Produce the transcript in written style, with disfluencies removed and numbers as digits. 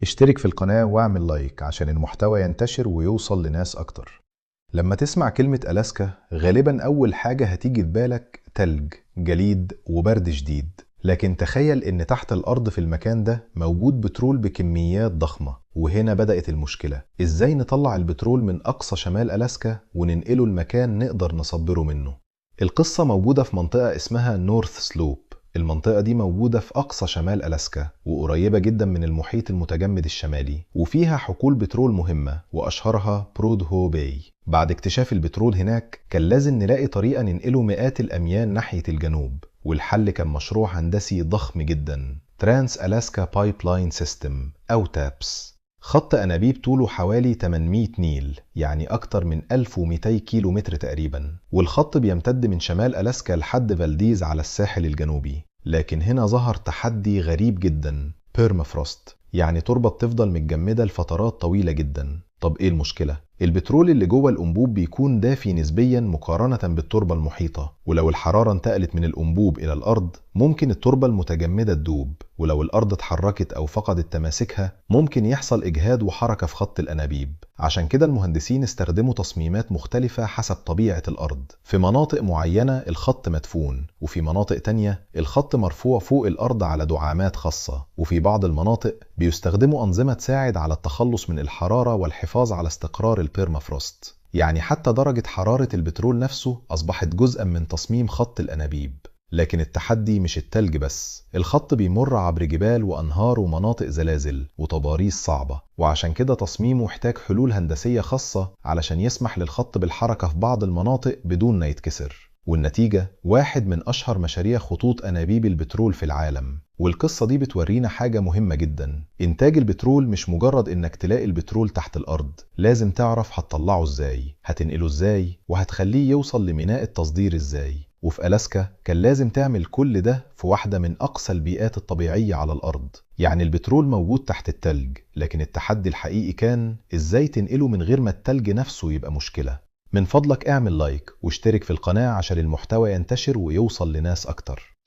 اشترك في القناة واعمل لايك عشان المحتوى ينتشر ويوصل لناس أكتر. لما تسمع كلمة ألاسكا غالبا أول حاجة هتيجي في بالك تلج، جليد وبرد شديد. لكن تخيل إن تحت الأرض في المكان ده موجود بترول بكميات ضخمة. وهنا بدأت المشكلة، إزاي نطلع البترول من أقصى شمال ألاسكا وننقله المكان نقدر نصدره منه؟ القصة موجودة في منطقة اسمها نورث سلوب. المنطقة دي موجودة في أقصى شمال ألاسكا وقريبة جدا من المحيط المتجمد الشمالي، وفيها حقول بترول مهمة وأشهرها برودهو باي. بعد اكتشاف البترول هناك كان لازم نلاقي طريقة ننقله مئات الأميال ناحية الجنوب، والحل كان مشروع هندسي ضخم جدا، ترانس ألاسكا بايب لاين سيستم أو TAPS. خط أنابيب طوله حوالي 800 ميل، يعني أكتر من 1200 كيلو متر تقريبا، والخط بيمتد من شمال ألاسكا لحد فالديز على الساحل الجنوبي. لكن هنا ظهر تحدي غريب جدا، permafrost، يعني تربة بتفضل متجمدة لفترات طويلة جدا. طب إيه المشكلة؟ البترول اللي جوه الأنبوب بيكون دافي نسبيا مقارنة بالتربة المحيطة، ولو الحرارة انتقلت من الأنبوب إلى الأرض ممكن التربة المتجمدة تدوب، ولو الأرض اتحركت أو فقدت تماسكها ممكن يحصل إجهاد وحركة في خط الأنابيب. عشان كده المهندسين استخدموا تصميمات مختلفة حسب طبيعة الأرض. في مناطق معينة الخط مدفون، وفي مناطق تانية الخط مرفوع فوق الأرض على دعامات خاصة، وفي بعض المناطق بيستخدموا أنظمة تساعد على التخلص من الحرارة والحفاظ على استقرار ال permafrost. يعني حتى درجة حرارة البترول نفسه أصبحت جزءا من تصميم خط الأنابيب. لكن التحدي مش التلج بس، الخط بيمر عبر جبال وأنهار ومناطق زلازل وتضاريس صعبة، وعشان كده تصميمه احتاج حلول هندسية خاصة علشان يسمح للخط بالحركة في بعض المناطق بدون ما يتكسر. والنتيجة واحد من أشهر مشاريع خطوط أنابيب البترول في العالم. والقصة دي بتورينا حاجة مهمة جدا، إنتاج البترول مش مجرد إنك تلاقي البترول تحت الأرض، لازم تعرف هتطلعه إزاي، هتنقله إزاي، وهتخليه يوصل لميناء التصدير إزاي. وفي ألاسكا كان لازم تعمل كل ده في واحدة من أقصى البيئات الطبيعية على الأرض. يعني البترول موجود تحت التلج، لكن التحدي الحقيقي كان إزاي تنقله من غير ما التلج نفسه يبقى مشكلة. من فضلك اعمل لايك واشترك في القناة عشان المحتوى ينتشر ويوصل لناس أكتر.